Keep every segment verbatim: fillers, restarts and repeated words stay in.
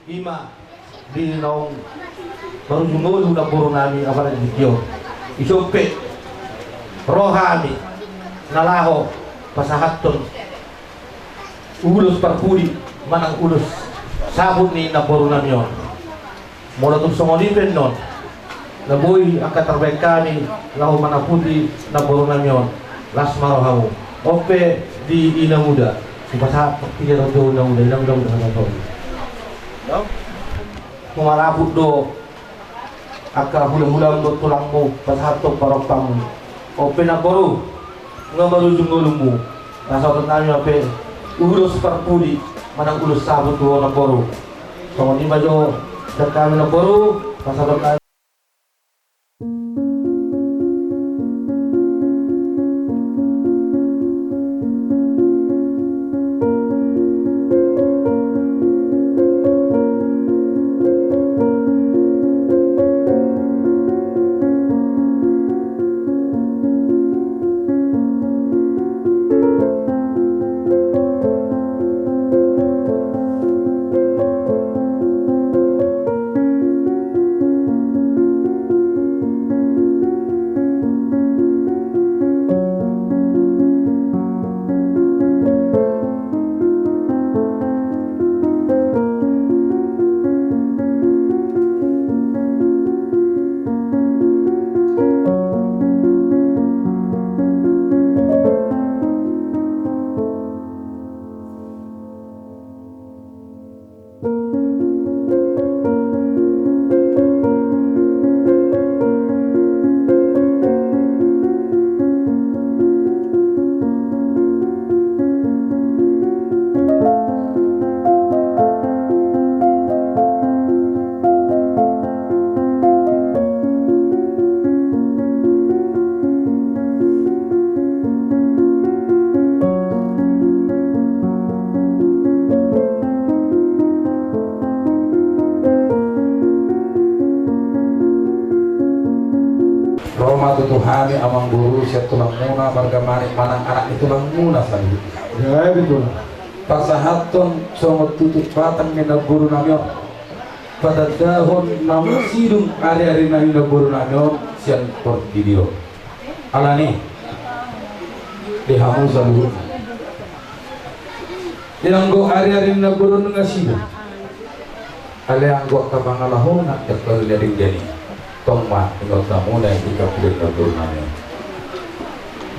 Ima di naung marujung ngolu namboru nami, apala di tingki on. Ison pe ro hami na laho pasahathon ulos parpudi manang ulos saput ni namboru nami on. Molo tung songon i pe annon na boi angka tarbaen hami laho manaputi namboru nami on, las ma rohamu. On pe di Ina Muda, hupasahat ma tingki on tu Ina Muda, Ina Muda, Ina Muda, Ina Muda. Humanaput do angka hulahulam dohot tulangmu pasahathon parompangmu. On pe namboru, nunga marujung ngolummu. Pasahaton nami ma pe ulos parpudi manang ulos saput tu ho namboru. Songon i ma jo sian hami namboru, pasahaton nami. Ro ma tutu hami amangboru sian tulangmuna marga Manik manang anak ni tulangmuna saluhutna. Pasahathon songon tutup batang ni namboru nami on, patandahon naung sidung ariari ni namboru nami on sian portibi on. Alani di hamu saluhutna, di anggo ariari ni namboru on nunga sidung. Alai anggo angka pangalahona di angka na denggan i, tong ma ingot hamuna di angka pudi ni namboru nami on.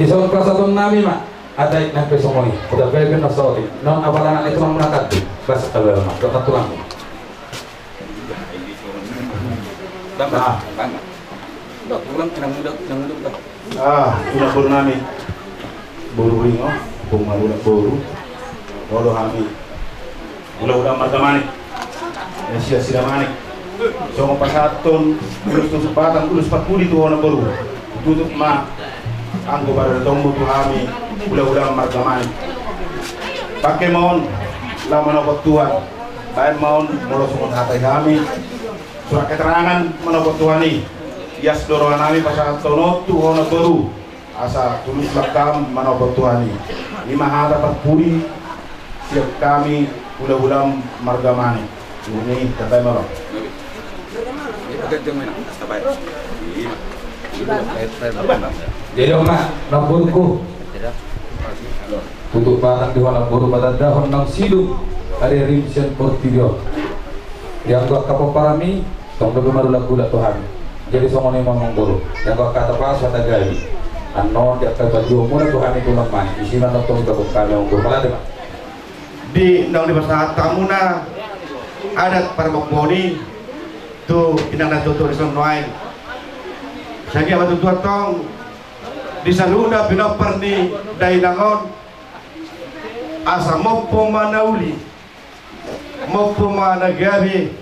Dison pasahaton nami ma. Atik nang pe songon i, hutambai pe na saotik. Non apala anak ni tulangmuna tadi, basa tabaen ma dohot na tulangmu. Ah, tulang, tulang, tulang, tulang. Ah, tulang boru nami. Boru Ringo, Bung Marulak boru. Olo hami. Hula-hula marga Manik. Nasida-sida Manik. Songon pasahathon ulos tutup batang, ulos parpudi tu ho namboru. Tutup ma anggo paradatonmu tu hami hula-hula marga Manik. Pangke ma on laho manopot Tuhan. Baen ma on molo songon hata i hami surat keterangan manopot Tuhan i. Ias do roha nami pasahathon on tu ho namboru. Asa tulus ma hami manopot Tuhan i. I ma hata parpudi sian hami hula-hula marga Manik. Nunga i, tambai ma ro. Jadi on ma namboruku. Tutup batang di ho namboru, patandahon naung sidung ariarim sian portibi on. Di anggo angka pomparanmi, tong dope marulak-ulak tu hami. Jadi songon i ma amangboru, di anggo angka hata pasu, hata gabe, annon di angka panjouonmuna tu hami tulang Manik, disi ma annon tong dibahen hami amangboru. Mauliate ma. Di naung dipasahat hamuna adat parboaboaon i tu inang na tuatua dison nuaeng. Sai anggiat ma tutu antong di saluhutna pinompar ni dainang on, asa mompo ma na uli, mompo ma na gabe,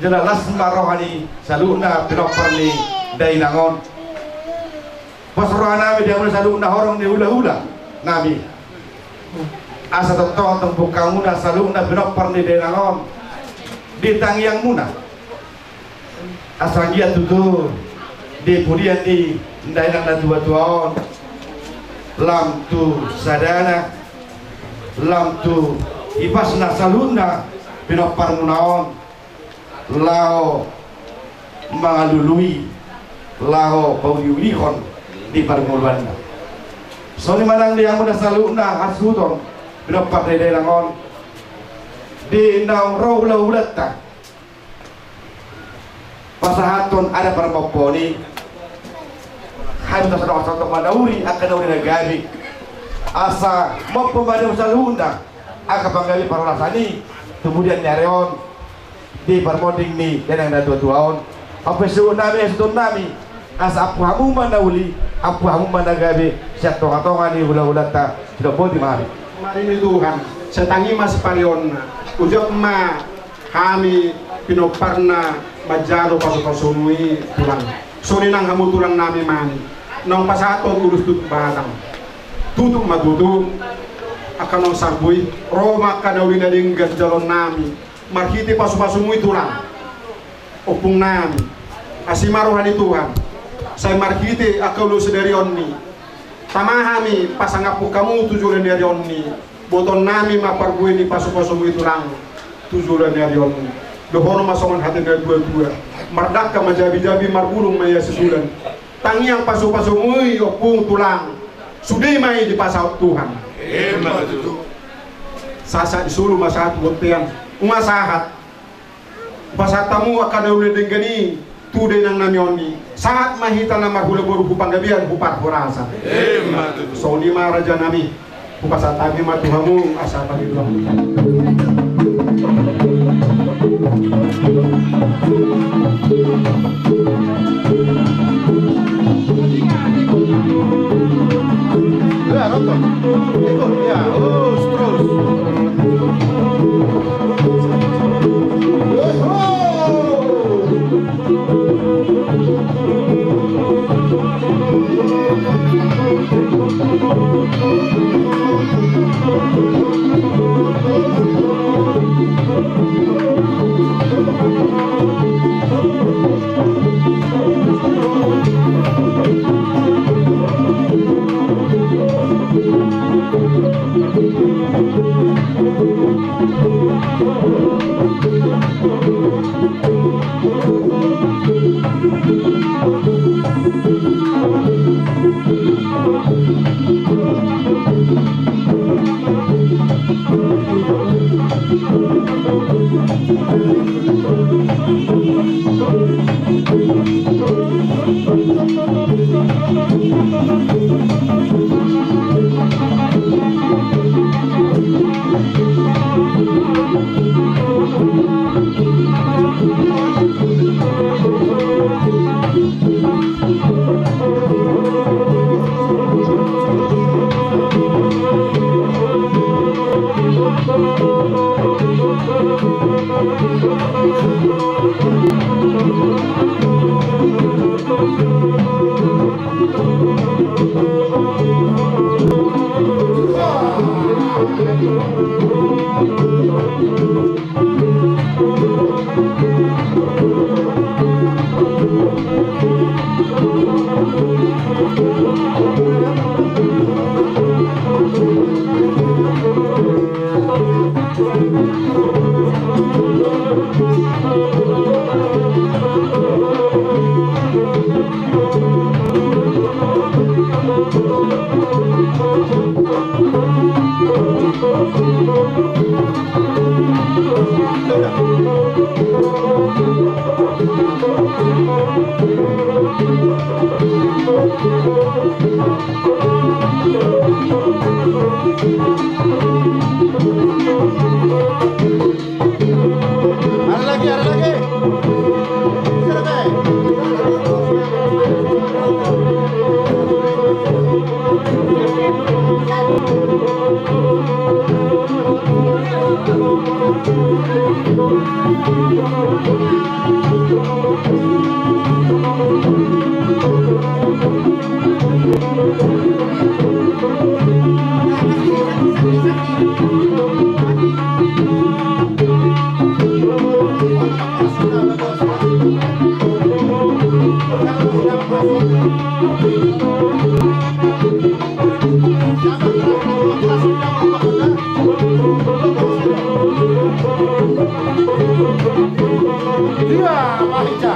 jala las ma roha ni saluhutna pinompar ni dainang on. Pos roha nami di hamuna saluhutna horong ni hula-hula nami. Asa tongtong tumpak hamuna saluhutna pinompar ni dainang on di tangiangmuna. Asa anggiat tutu di pudian ni dainang na tuatua on, lam tu sadana, lam tu hipasna saluhutna pinomparmuna on, laho mangalului, laho pauliulihon di parngoluanna. Songon i ma nang di hamuna saluhutna hasuhuton pinompar ni dainang on, di naung ro hulahulanta pasahathon adat parmompoon i, hami tarsongon songon manauli angka na uli na gabe, asa mompo ma di hamuna saluhutna angka panggabean parhorasan i tu pudian ni ari on di parmonding ni dainang na tuatua on. Ampe suhut nami, hasuhuton nami, asa ampu hamu ma na uli, ampu hamu ma na gabe sian tongatonga ni hulahulanta. Sidok boti ma hami. Maridi Tuhan, sai tangi ma siparionna. Ujak ma hami pinomparna manjalo pasupasumu i, Tulang. Songon i nang hamu tulang nami Mani, naung pasahathon ulos tutu batang. Tutu ma tutu, angka naung salpu i, ro ma angka na uli na denggan jaloon nami marhite pasupasumu i, Tulang. Ompung nami, asi ma roha ni Tuhan, sai marhite angka ulos sadari on i, tama hami pasangaphon hamu tu joloan ni ari on i. Botoon nami ma parbue ni pasupasumu i, Tulang, tu joloan ni ari on i. Dohonon ma songon hata ni natuatua: Mardangka ma jabijabi, marbulung ma ia sibulan. Tangiang pasupasumu i, Ompung, Tulang, sude ma i dipasaut Tuhan. Emma tutu. Sahat-sahat ni solu ma sahat tu bontean. Nunga sahat. Hupasahat hamu angka na uli na denggan i tu dainang nami on i. Sahat ma hita na marhula boru hu panggabean, hu parhorasan. Emma tutu. Songon i ma, raja nami, hupasahat hami ma tu hamu asa panggiduan. Ya, nonton. Ikut, ya. Terus, terus. Ada lagi, ada lagi. Iya, Pak Ica.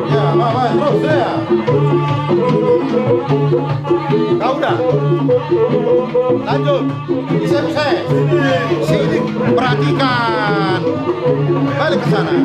Ya, baik, baik, terus, ya. Kau udah. Lanjut. Bisa, bisa. Sini. Perhatikan. Balik ke sana.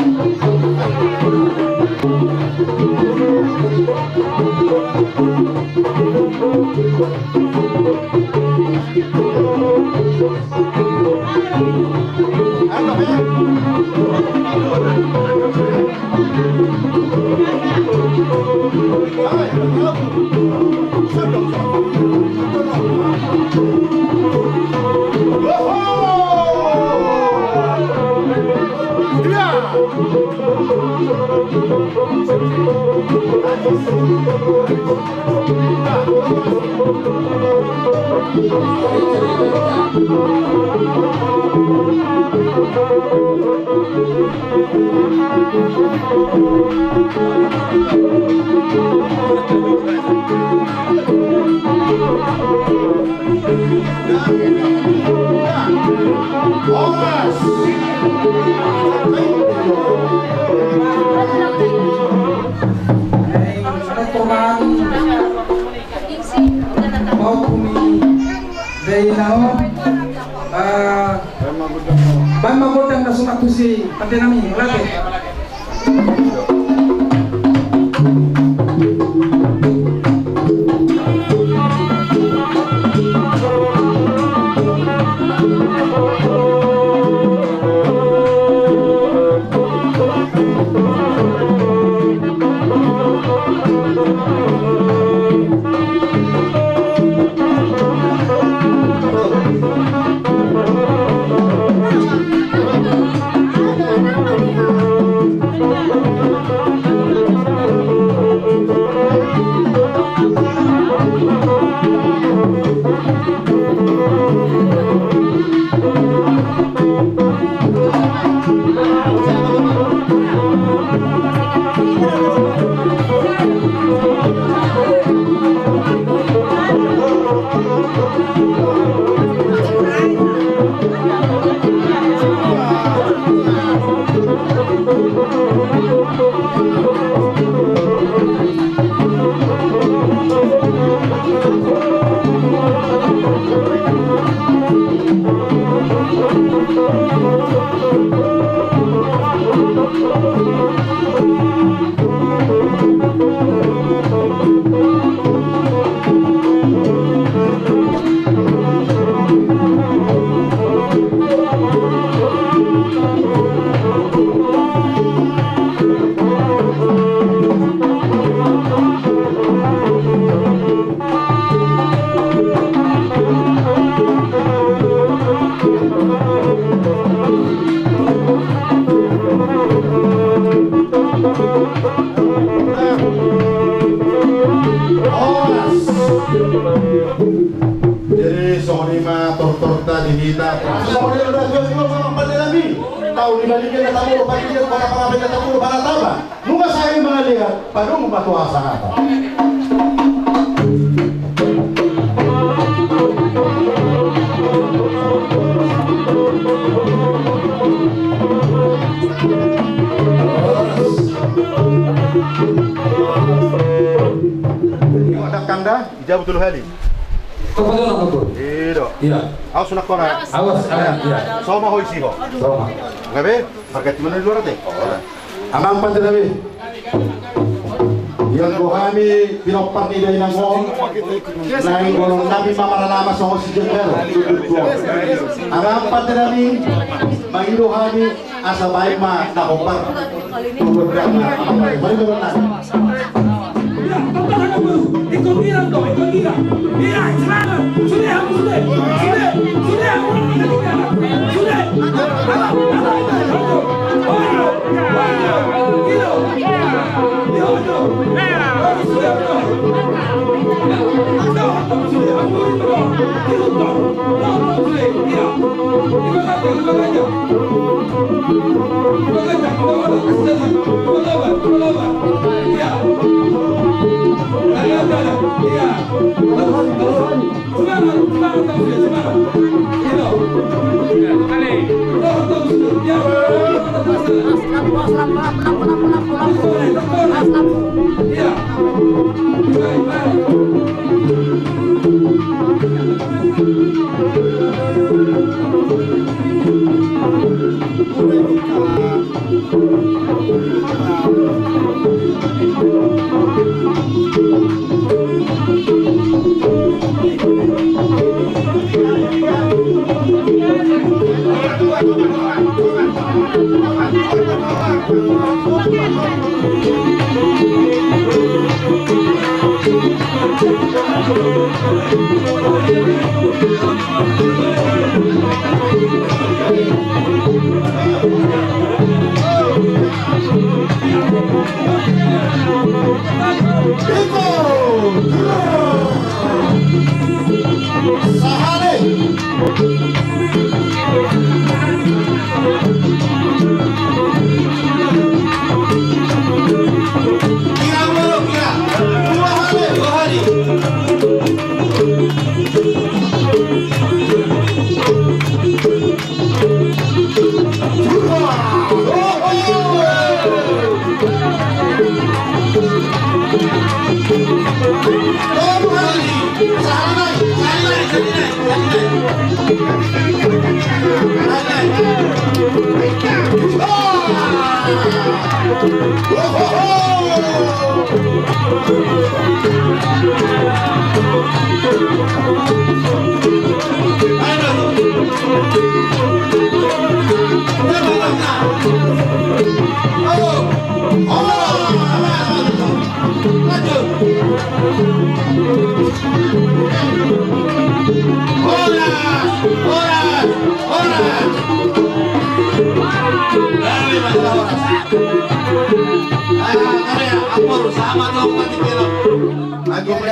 Baik, teman-teman. Baik, Bumi. Dainang on, eh, baen ma gondang na sunat tusi pande nami, ate. Jadi songon i ma tortorta di hita. Songon i ma tortorta di hita. Tahu di balik dia tahu, balik dia pada para balik tahu, pada tahu. Nunga sae mangalean, padomu ma tu hasangatan. Ingkon dang kanda, dijabut tolu hali. Kau padomu, Bro. Ido. Iya. Awas, nak kona. Awas, awas, iya. Sama ho isi ho. Sama. Gabe? Marga di mana di luar, ate? Amang pande nami. Ia, do hami pinompar ni dainang on. Naeng golong nami ma marnama songon si Jendar. Amang pande nami. Mangido hami asa baen ma na hombar. Mari, mari, mari.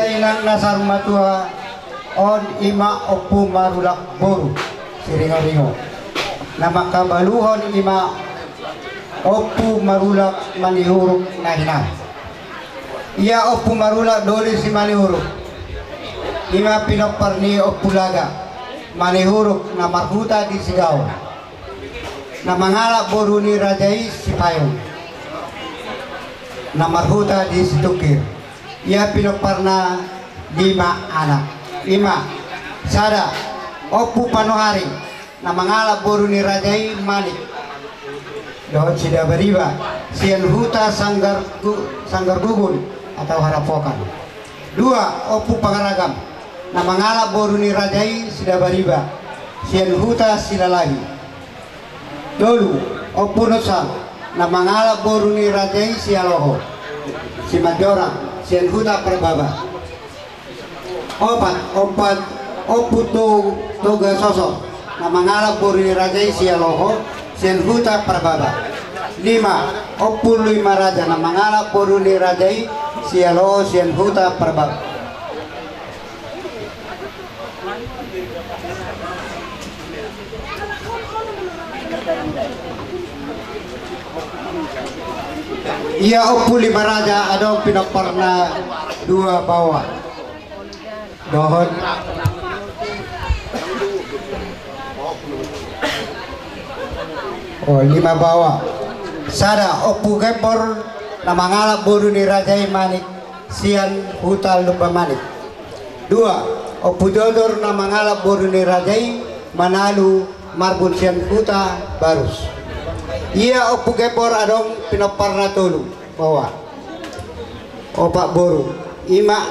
Inang na saur matua, on i ma Ompu Marulak boru Siringoringo. Na mangkabaluhon i ma Ompu Marulak Manihuruk na hinaar. Ia Ompu Marulak doli Simanihuruk, i ma pinompar ni Ompu Laga Manihuruk na marhuta di Sigaol, na mangalap boru ni raja i Sipayung, na marhuta di Situngkir. Ia pinomparna lima anak, i ma: sada, Ompu Panuhari, na mangalap boru ni raja i Manik dohot Sidabariba, sian huta Sanggar Gu-, Sanggar Gugun atau Harapokan. Dua, Ompu Pangaragam, na mangalap boru ni raja i Sidabariba, sian huta Silalahi. Tolu, Ompu Nusa, na mangalap boru ni raja i Sialoho, Simanjorang, sian huta Parbaba. Opat, Ompu, Ompu To-, Toga Soso, na mangalap boru ni raja i Sialoho, sian huta Parbaba. Lima, Ompu Lui Maraja, na mangalap boru ni raja i Sialoho, sian huta Parbaba. Ia Ompu Lui Maraja adong pinomparna dua baoa dohot, oh, lima baoa. Sada, Ompu Gembor, na mangalap boru ni raja i Manik, sian huta Lumban Manik. Dua, Ompu Jojor, na mangalap boru ni raja i Manalu Marbun, sian huta Barus. Ia Ompu Gembor adong pinomparna tolu baoa, opat boru, i ma,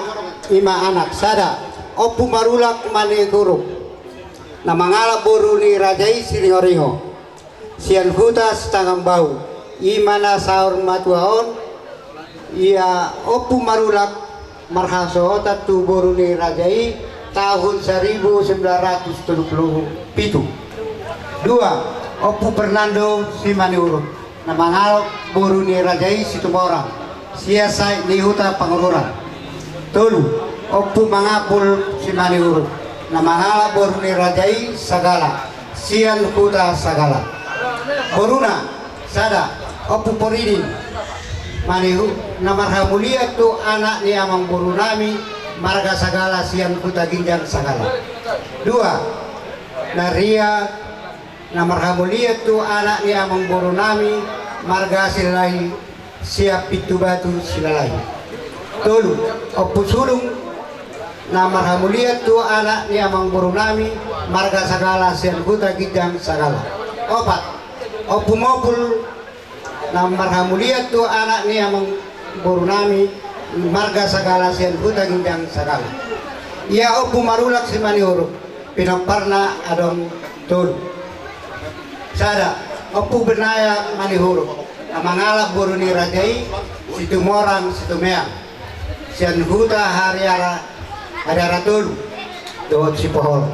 i ma anak. Sada, Ompu Marulak Manihuruk, na mangalap boru ni raja i Siringoringo. Sian huta Sitanganbau, i ma na saur matua on. Ia Ompu Marulak marhasohotan tu boru ni raja i tahun saribu sembilan ratus tolu pulu pitu. Dua, Ompu Fernando Simanihuruk na mangalap boru ni raja i Situmorang, sian sait ni huta Pangururan. Tolu, Ompu Mangapul Simanihuruk na mangalap boru ni raja i Sagala, sian huta Sagala. Boruna, sada, Ompu Poridin Manihu-, na marhamulian tu anak ni amangboru nami marga Sagala sian huta ginjang Sagala. Dua, Naria, na marhamulian tu anak ni amangboru nami marga Silalahi sian Pitubatu Silalahi. Tolu, Ompu Sulung, na marhamulian tu anak ni amangboru nami marga Sagala sian huta ginjang Sagala. Opat, Ompu Mopul, na marhamulian tu anak ni amangboru nami marga Sagala sian huta ginjang Sagala. Ia Ompu Marulak Simanihuruk, pinomparna adong tolu. Sada, Ompu Benaya Manihuruk na mangalap boru ni raja i Situmorang Situmeang, sian huta Hariara, Hariara Tolu dohot Sipohol.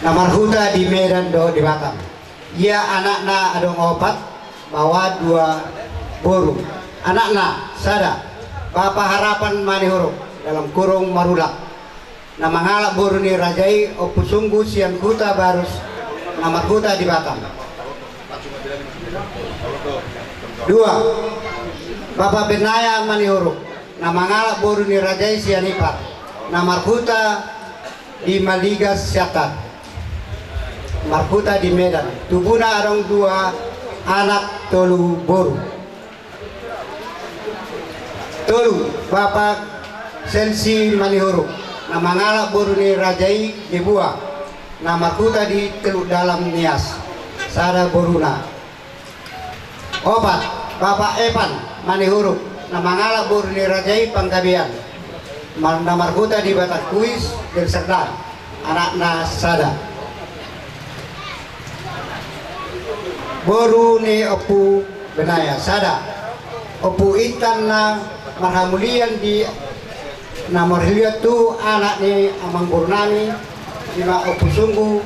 Na marhuta di Medan dohot di Batam. Ia anakna adong opat, baoa dua boru. Anakna, sada, Bapa Harapan Manihuruk, dalam kurung Marulak, na mangalap boru ni raja i Ompu Sunggu sian Huta Barus, na marhuta di Batam. Dua, Bapa Benaya Manihuruk, na mangalap boru ni raja i Sianipar, na marhuta di Maligas Siantar, marhuta di Medan. Tubuna adong dua anak, tolu boru. Tolu, Bapa Sensi Manihuruk, na mangalap boru ni raja i Gebua, na marhuta di Teluk Dalam Nias, sada boruna. Opat, Bapa Epan Manihuruk, na mangalap boru ni raja i Panggabean, ma-, na marhuta di Batang Kuis, Deli Serdang, anakna sada. Boru ni Ompu Benaya, sada, Ompu Intan na marhamulian di, na marhamulian tu anak ni amangboru nami, i ma Ompu Sunggu,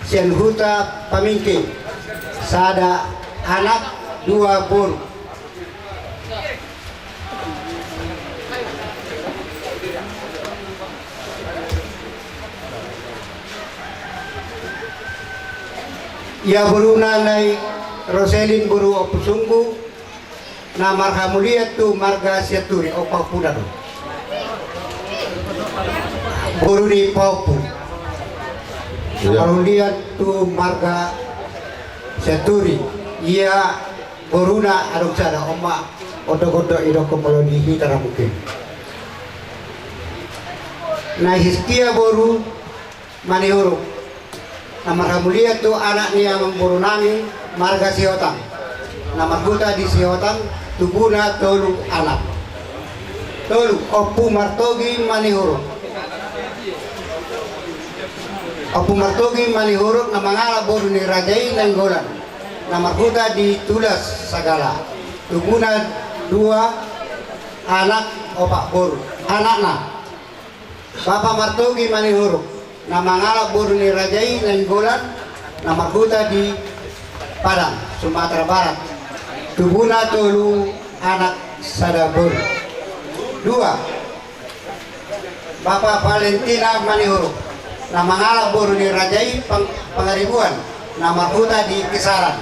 sian huta Pamingke, sada anak, dua boru. Ia boruna nai Roselin boru Ompu Sunggu, na marhamulian tu marga Sianturi, Ompu Pudar. Boru ni Ompu. Ia. Marhamulian tu marga Sianturi. Ia boruna adong sada, on ma ondok-ondok idokkon molo di hita ra mungkin. Nai Hiskia boru Manihuruk, na marhamulian tu anak ni amangboru nami marga Sihotang, na marhuta di Sihotang, tubuna tolu anak. Tolu, Ompu Martogi Manihuruk. Ompu Martogi Manihuruk na mangalap boru ni raja i Nainggolan, na marhuta di Tulas Sagala. Tubuna dua anak, opat boru. Anakna, Bapa Martogi Manihuruk, na mangalap boru ni raja i Nainggolan, na marhuta di Padang, Sumatera Barat. Tubuna tolu anak, sada boru. Dua, Bapa Valentina Manihuruk, na mangalap boru ni raja i Pang-, Pangaribuan, na marhuta di Kisaran.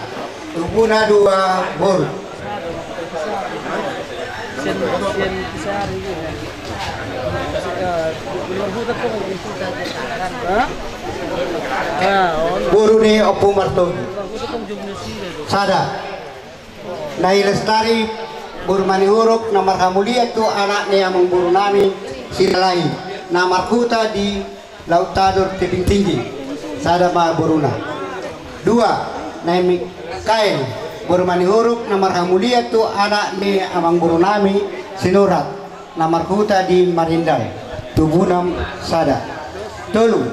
Tubuna dua boru. Boru ni Ompu Martogi, sada. Nai Lestari boru Manihuruk, na marhamulian tu anak ni amangboru nami Silalahi, na marhuta di Laut Tadur Tebing Tinggi, sada ma boruna. Dua, Nai Mikael boru Manihuruk, na marhamulian tu anak ni amangboru nami Sinurat, na marhuta di Marindal, tubuna sada. Tolu,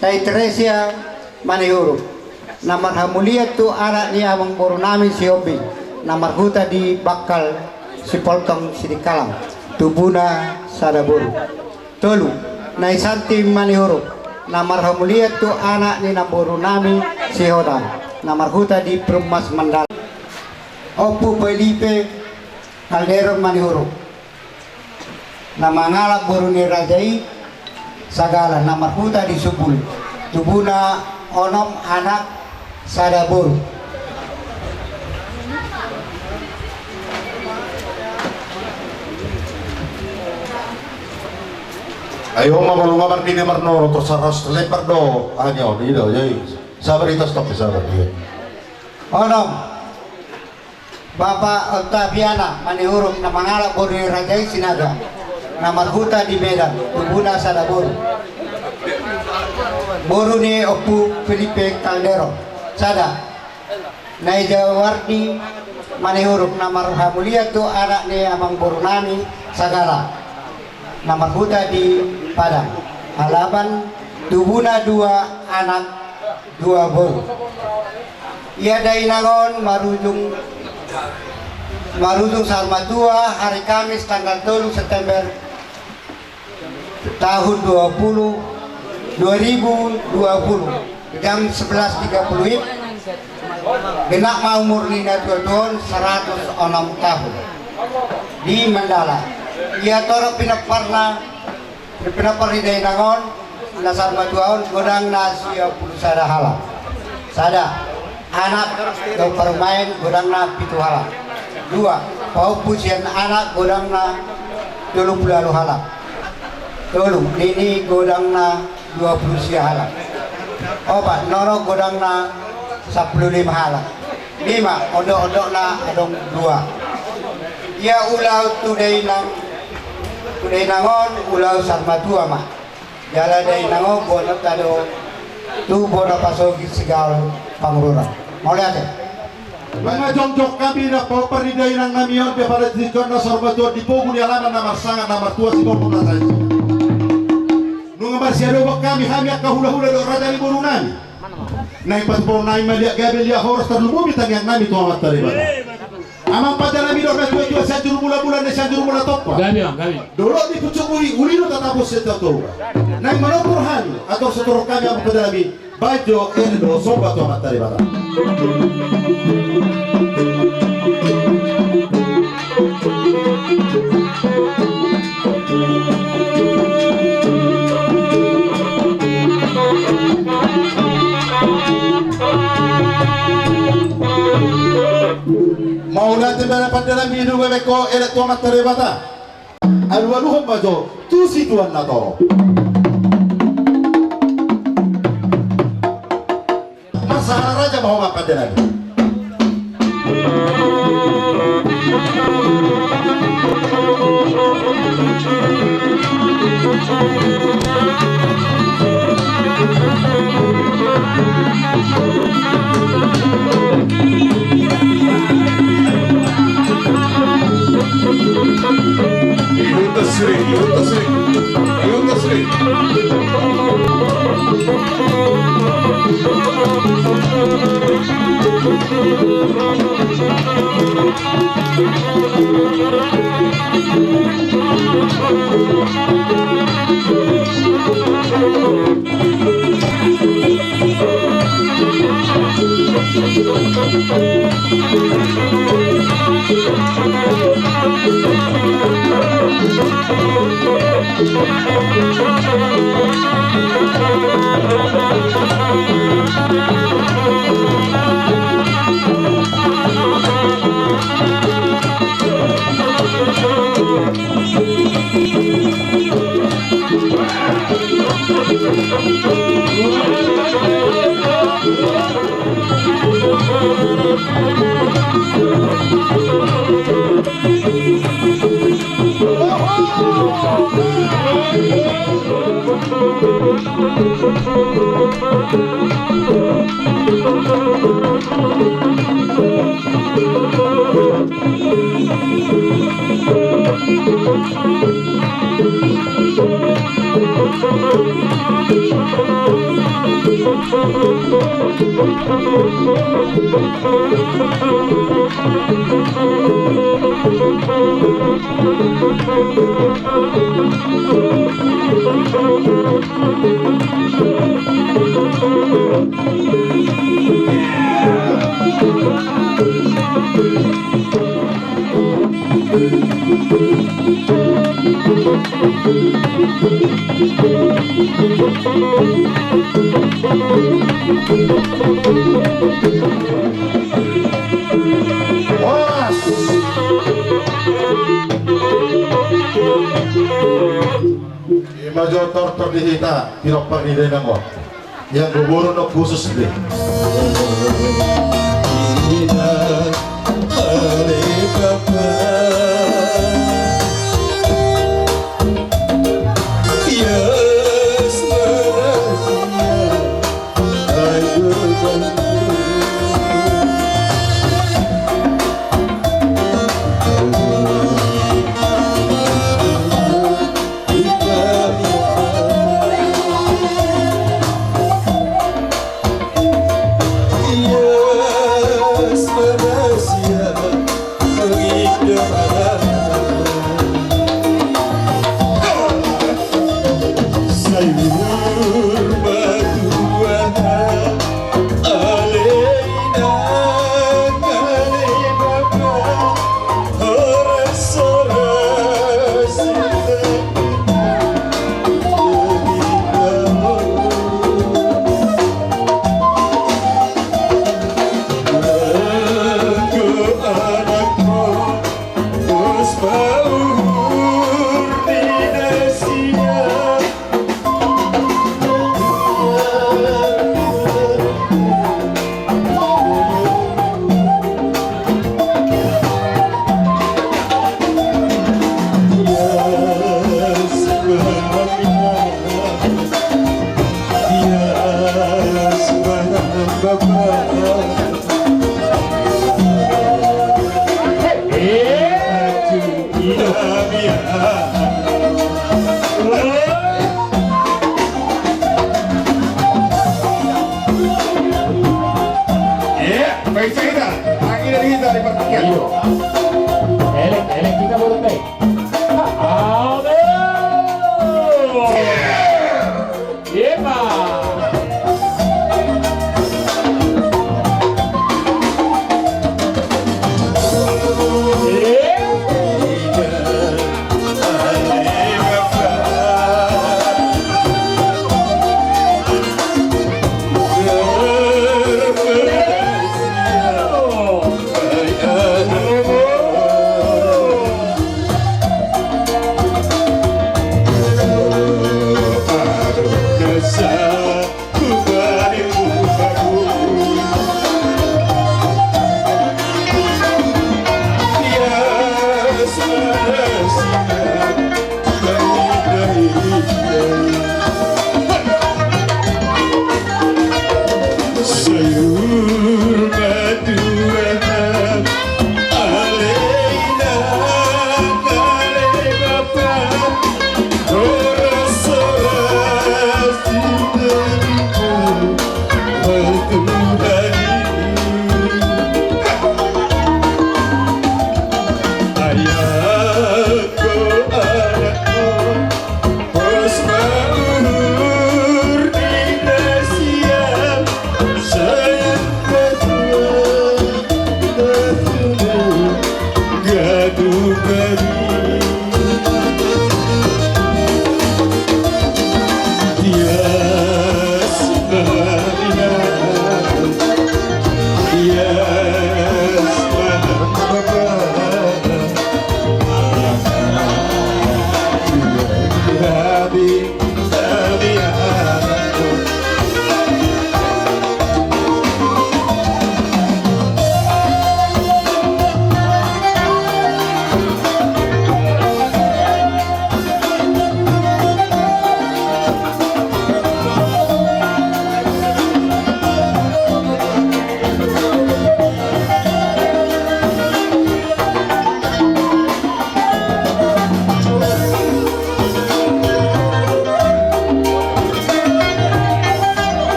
Nai Teresia Manihuruk, na marhamulian tu anak ni amangboru nami si Hombing, na marhuta di Bangkal Sipoltong Sidikalang, tubuna sada boru. Tolu, Nai Santi Manihuruk, na marhamulian tu anak ni namboru nami si Hoda, na marhuta di Perumnas Mandala. Ompu Felipe Calderon Manihuruk, na mangalap boru ni raja i Sagala, na marhuta di Subul, tubuna onom, anak sada boru. Ai on ma molo nga marnini marnono, tor saraos lembar do, aha ni on, i do, jadi sabar, i tos topi sabar, iya. Onom, Bapak Octaviana Manihuruk, na mangalap boru ni raja i Sinaga, na marhuta di Medan, tubuna sada boru. Boru ni Ompu Felipe Calderon, sada. Nai Jawardi Manihuruk, na marhamulian tu anak ni amangboru nami Sagala, na marhuta di Padang Alaban, tubuna dua, anak dua boru. Ia dainang on marujung, marujung saur matua hari Kamis tanggal tolu September tahun dua puluh, dua ribu dua puluh, jam sebelas tiga puluh wib. Genap ma umur ni natuatua on saratus onom tahun. Di Mandala. Ia torop pinomparna, pinompar ni dainang on, na saur matua on, godangna sia pulu sada halak. Sada, anak dohot parumaen, godangna pitu halak. Dua, pahompu sian anak, godangna tolu pulu ualu halak. Tolu, nini, godangna dua pulu sia halak. Opat, nono, godangna sampulu lima halak. Lima, ondokondokna adong dua. Ia ulaon tu dainang, tu dainang on ulaon saur matua ma. Jala dainang on boanonta do tu bona pasogit sigaol pangururan. Mauliate. Nunga jongjong hami na pinompar ni dainang nami on, di apala di tingki on na saur matua di pogu ni alaman na marsangap na martua si Bornong na sae. Nunga marsiadopan hami, hami angka hulahula dohot raja ni boru nami. Naeng patupaon nami ma liat gabe liat horas, tarlumobi tangiang nami tu Amanta Debata. Amang pande nami dohot natuatua, Sianjur Mula Bulan, Sianjur Mula Tompa. Gabe, Bang, gabe. Dolok ni pucuk uli, uli do tatapos sian Toga. Naeng manompar hami, ator sitorop hami amang pande nami, bahen jo ende dohot somba tu Amanta Debata. Mauliate ma pande nami, dung gabe ho elek tu Amanta Debata. Alualuhon ma jo tu situan na torop. Marsahara raja ma ho ma pande nami. Ihut tasiri, ihut tasiri, ihut tasiri. Horas. Ima jo tortor di hita, pinompar ni dainang on. Ia gogoron on khusus be.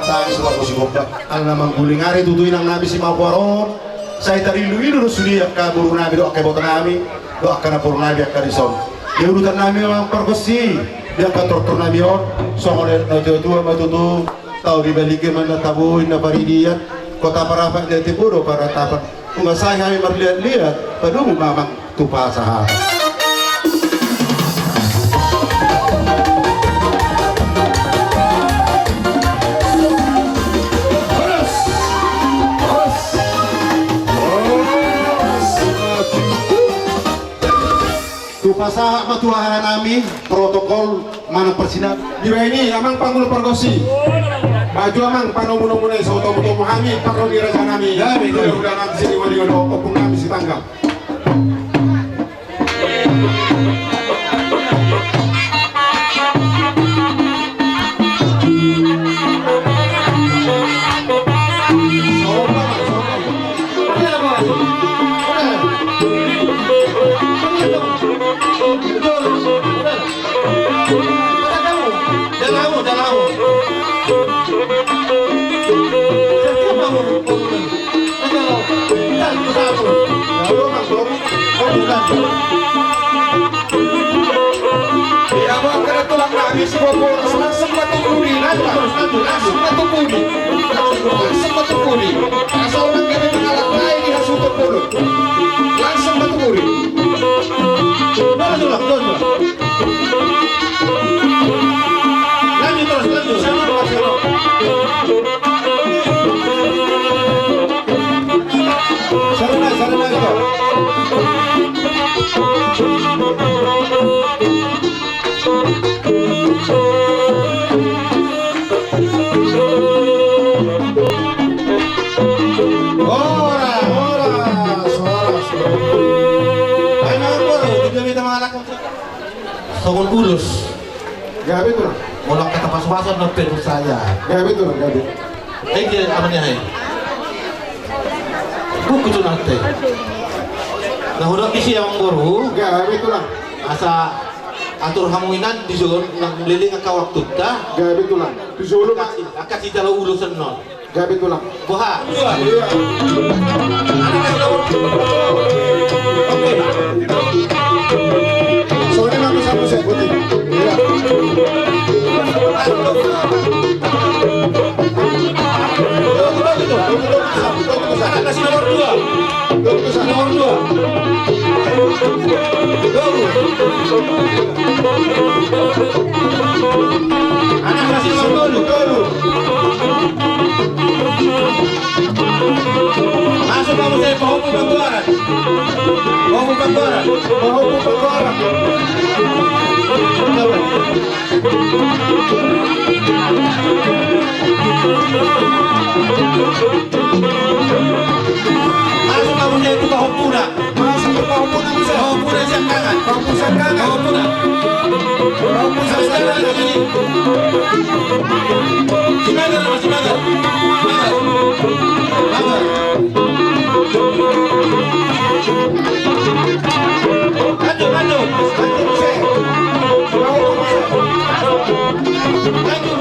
Tangis ma tu si gombak, ala na mangguling ari tutu inang nami si Mapuar on. Sai tarilu-ilu do sude angka boru nami dohot angka iboto nami dohot angka namboru nami angka dison. Di udutan nami ma pargonsi, di angka tortor nami on, songon na tua-tua ma tutu, tao di Balige ma na tabo, na paridian, kota parapat di Timbo do paratapan. Nunga sai hami marliat-liat, padomu ma amang tu pasahat. Tu pasahat ma tu aha nami, protokol, manang parsinan. Dibahen i amang pangulo pargonsi. Maju amang panomu-nomu nai, so tomu-tomu hami parro ni raja nami. Ya, betul. Udah nanti sini wali odo opung nami si tangga. Langsung ma tu pudi, langsung ma tu pudi. Langsung ma tu pudi. Asal nang gabe mangalap nai di hasuhuton bolon. Langsung ma tu pudi. Langsung, langsung, langsung. Lanjut terus, lanjut. Sana, sana. Sana, sana, sana. Horas, horas, horas. Ai na, horas, horas. Songon ulos. Gabe tulang. Molo angka tapasu-pasu na pe tu saja. Gabe tulang, gabe. Eh, dia apa nih, hai? Buku tu nanti. Na hudok disi amang boru. Gabe tulang. Asa atur hamu inan dison, nang leleng angka waktunta. Gabe tulang. Tu solo ma. Angka sijalo ulos annon. Gabe tulang. Boha. Iya, iya. Anak kasih nomor. Oke. Soalnya mami satu saya putih. Iya. Anak kasih nomor dua. Nomor dua. Anak kasih nomor tolu. Masuk kamu saya pahompu panggoaran. Pahompu panggoaran. Pahompu panggoaran. Masuk kamu saya itu pahompuna. Pahompu na muse. Pahompu na siangkangan. Pahompu siangkangan. Pahompu na. Pahompu siangkangan. Simagar, simagar. Simagar. Lanjut, lanjut. Lanjut muse. Pahompu muse. Lanjut.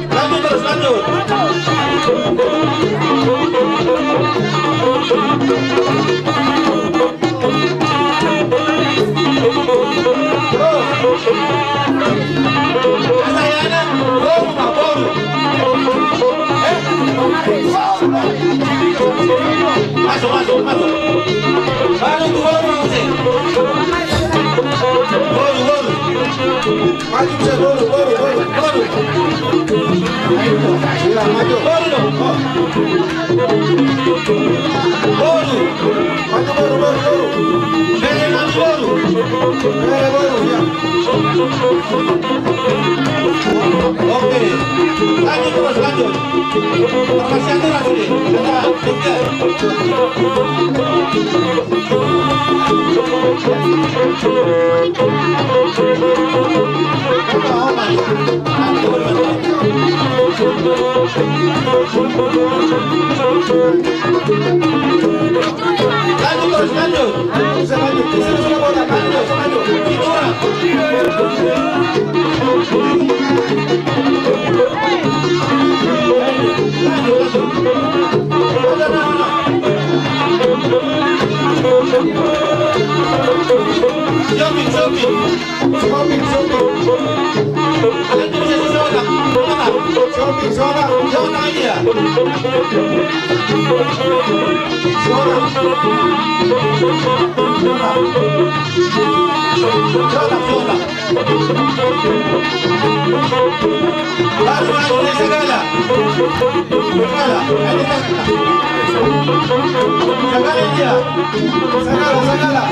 Lanjut terus, lanjut. Masuk, masuk, masuk. Bere mandi boru. Bere boru, ya. Oke. Lanjut terus, lanjut. Masih aturan sini. Kita, kita. Lanjut terus, lanjut. Lanjut, lanjut. Itu orang. Lanjut, lanjut. Siapin, siapin. Sobing, sobing. Sobing, sobing. Sobing, sobing. Sobing, sobing. Baru, baru, segala. Sagala, sagala. Sagala, sagala.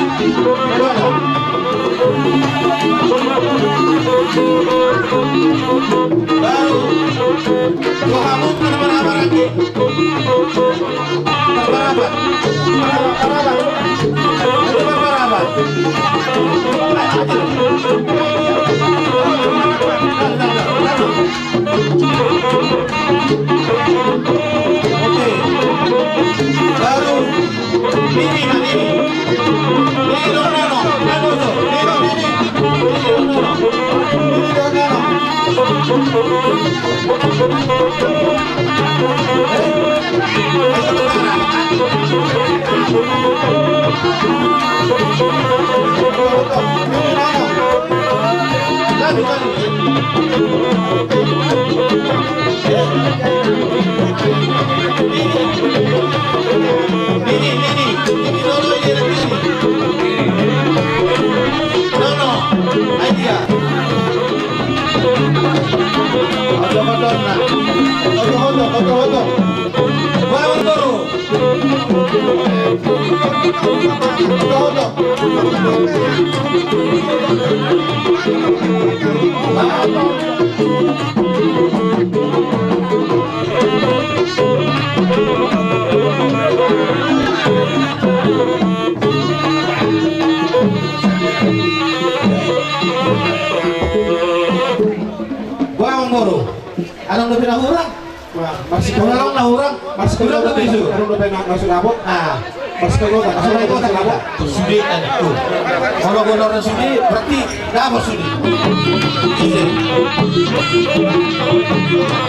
Sagala. Baru. Dua hamu kan marhabar lagi. Marhabar. Marhabar. Marhabar. Oke. Baru. Nini, nini. Nini, no, no, no. Nini, nini. Nini, no, no, no. Nini, no, no, no. Eh? Boa, amang boru. Adong dope na hurang? Wah, masih kurang na hurang. Masih kurang dope isu. Adong dope na, na sunabo. Ah. Masih kurang, masih kurang, masih kurang. Sude, anakku. Kalau gua orang sude, berarti dapot sude. Iya.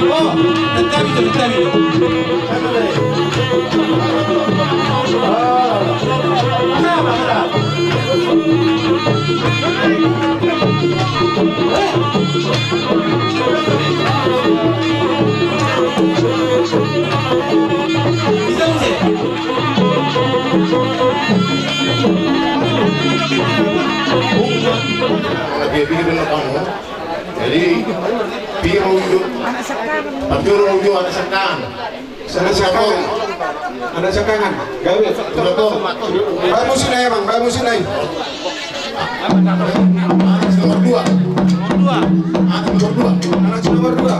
Oh, tetap itu, tetap itu. Kenapa, kenapa? Jadi, pikir mau hidup. Anak sekarang. Tapi orang mau hidup anak sekarang. Sana siapa? Anak sekangan. Gawe. Bae musik nai, Bang. Bae musik nai. Anak nomor dua. Anak nomor dua. Anak nomor dua.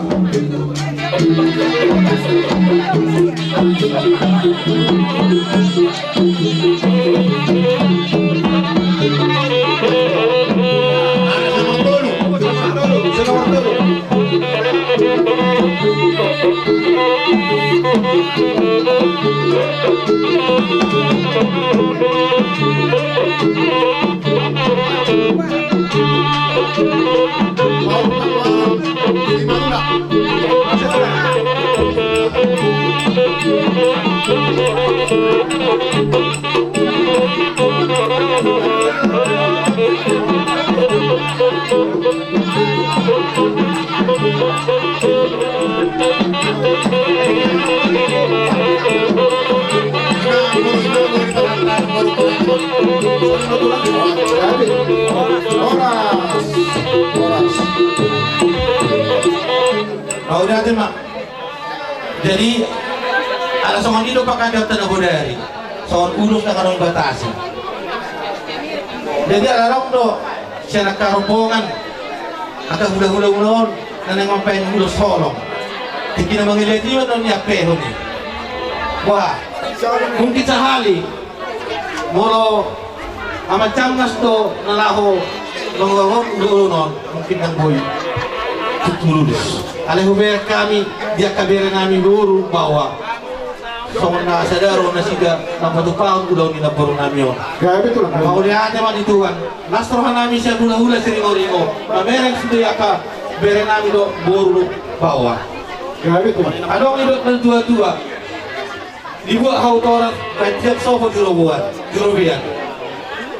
Jadi, ala songon i do pangkataion na bodari. Songon ulos na ngarang batasi. Jadi ala adong do sian angka rombongan, angka hulahula muna on na naeng mambahen ulos holong. Tingki na mangelean i ma na niampehon i. Wah, mungkin sahali molo Ama Camnas do na laho mangulahon ulaon on, mungkin ndang boi tutu ulos. Alai hubereng hami di angka bere nami boru baoa. Songon na sadari on nasida na patupahon ulaon ni namboru nami on. Gabe tulang. Mauliate ma di Tuhan. Las roha nami sian hulahula Siringoringo. Mamereng sude angka bere nami do boru do baoa. Gabe tulang. Adong i do na tuatua. Dibuat hau toras, baen tiap sopo di roboan, di robean.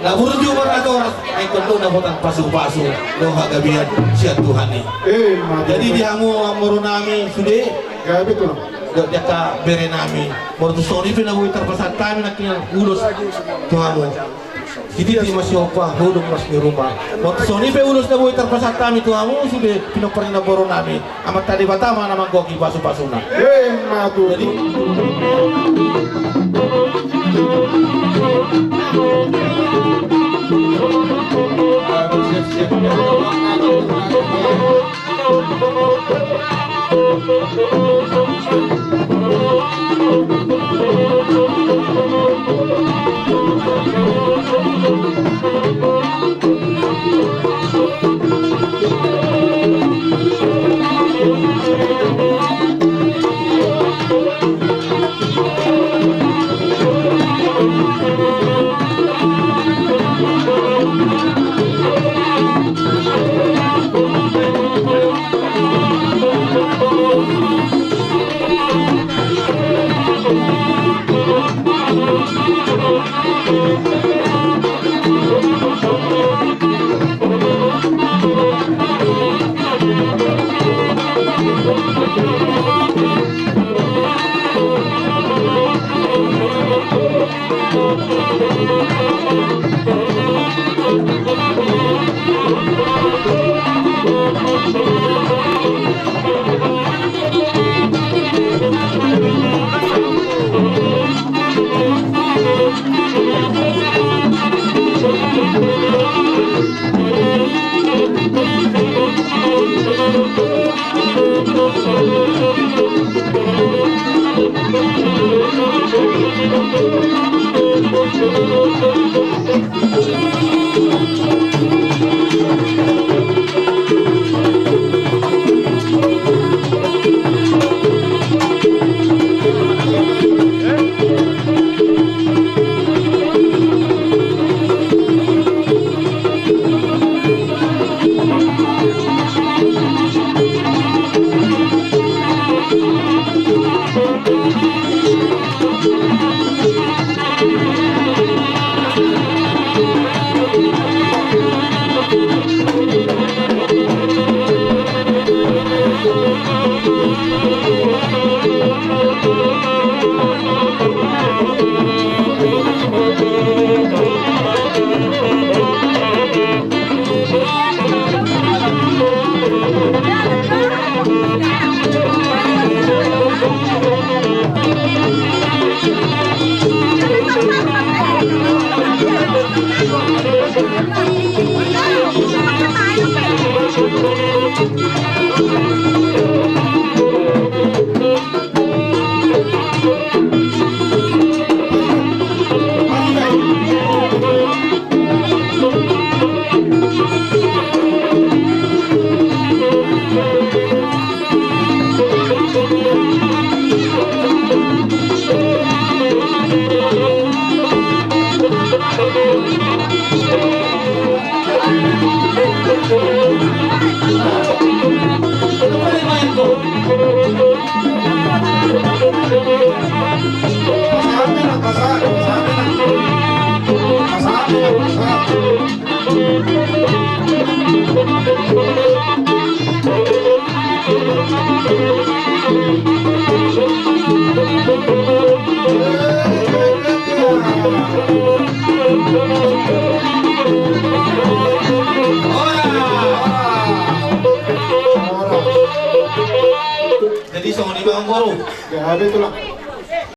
Na burju marnatoras, ai tong do dapotan pasupasu dohot hagabean sian Tuhan i. Jadi di hamu amangboru nami sude. Gabe tulang. Dohot di angka bere nami. Molo tung songon i pe na boi tarpasahat hami nangkin ulos tu hamu. Sititi ma sihompa, huduk ma sirumpa. Molo tung songon i pe ulos na boi tarpasahat hami tu hamu sude pinompar ni namboru nami. Amanta Debata ma na manggohi pasupasuna. Emma tutu. Jadi Jadi songon i ma amangboru. Gabe tulang.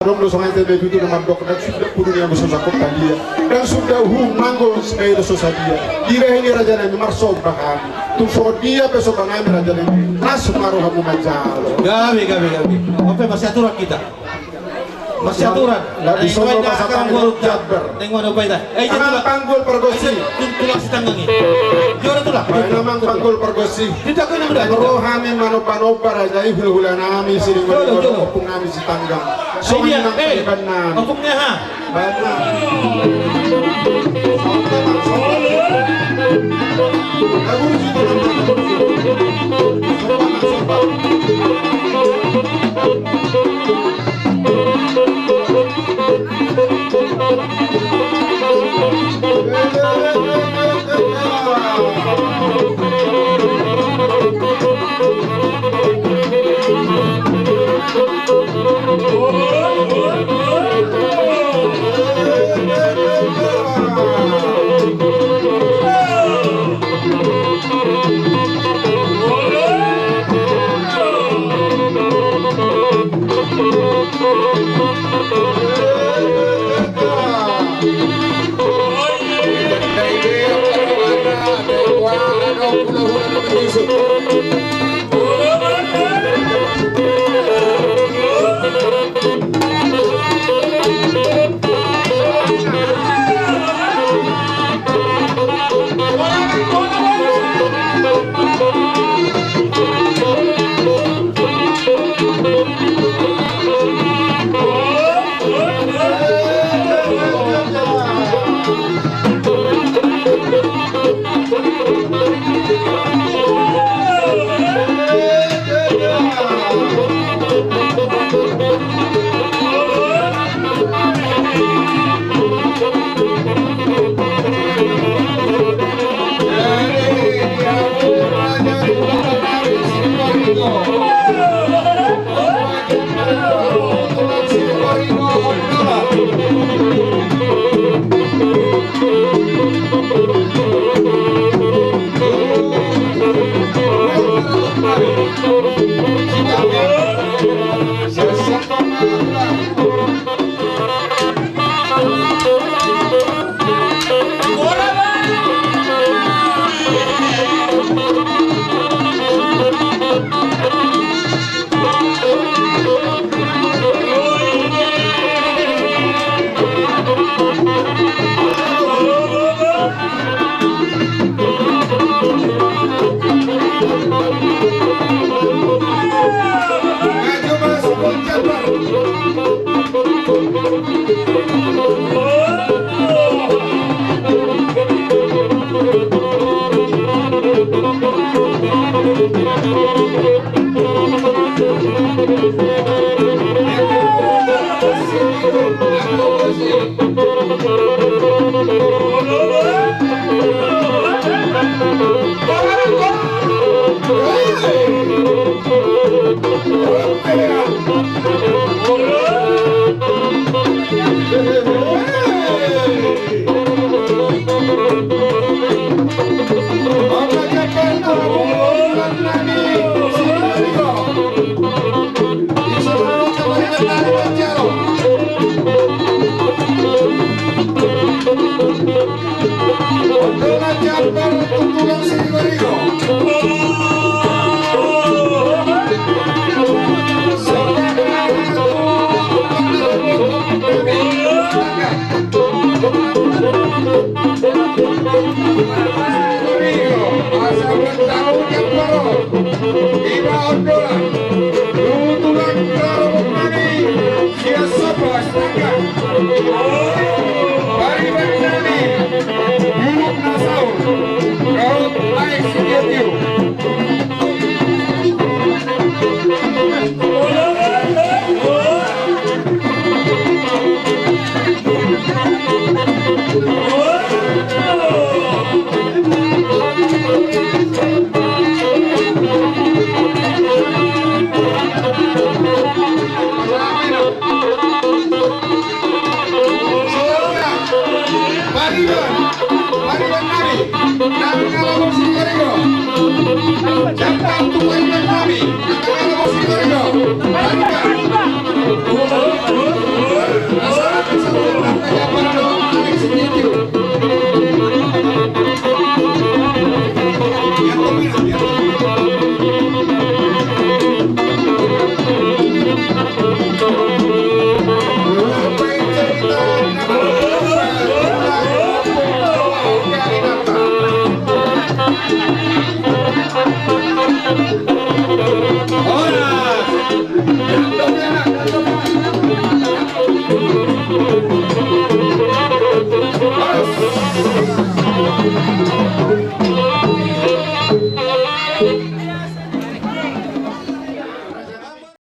Adong do songon i, tahe ma tutu na mandok, ndang suda pudun i anggo so sangkot padia, ndang suda uhum anggo sibaen do so sadia. Dibahen i raja nami marsomba hami. Tung songon dia pe somba nami raja nami, las ma rohamu manjalo. Gabe, gabe, gabe. Oke, masih aturan kita. Masih aturan. Nggak bisa. Nah, ini main dah, Bang Jabar. Neng mana upai dah? Eh, itu Amang lah. Panggul Pargonsi. Itu, itu, tulang Sitanggang ini. Dia orang tulang. Baik, Amang Panggul Pargonsi. Tidak kena udah. Ro hami manomba-nomba raja i, hula-hula nami, sining jolo, manomba jolo. Ompung nami Sitanggang. So, ini, Amang, eh, pariban nami. Ompungnya, ha? Baik, Amang. Sobat, Amang, sobat. Aku di situ, Amang. Sobat, Amang, sobat.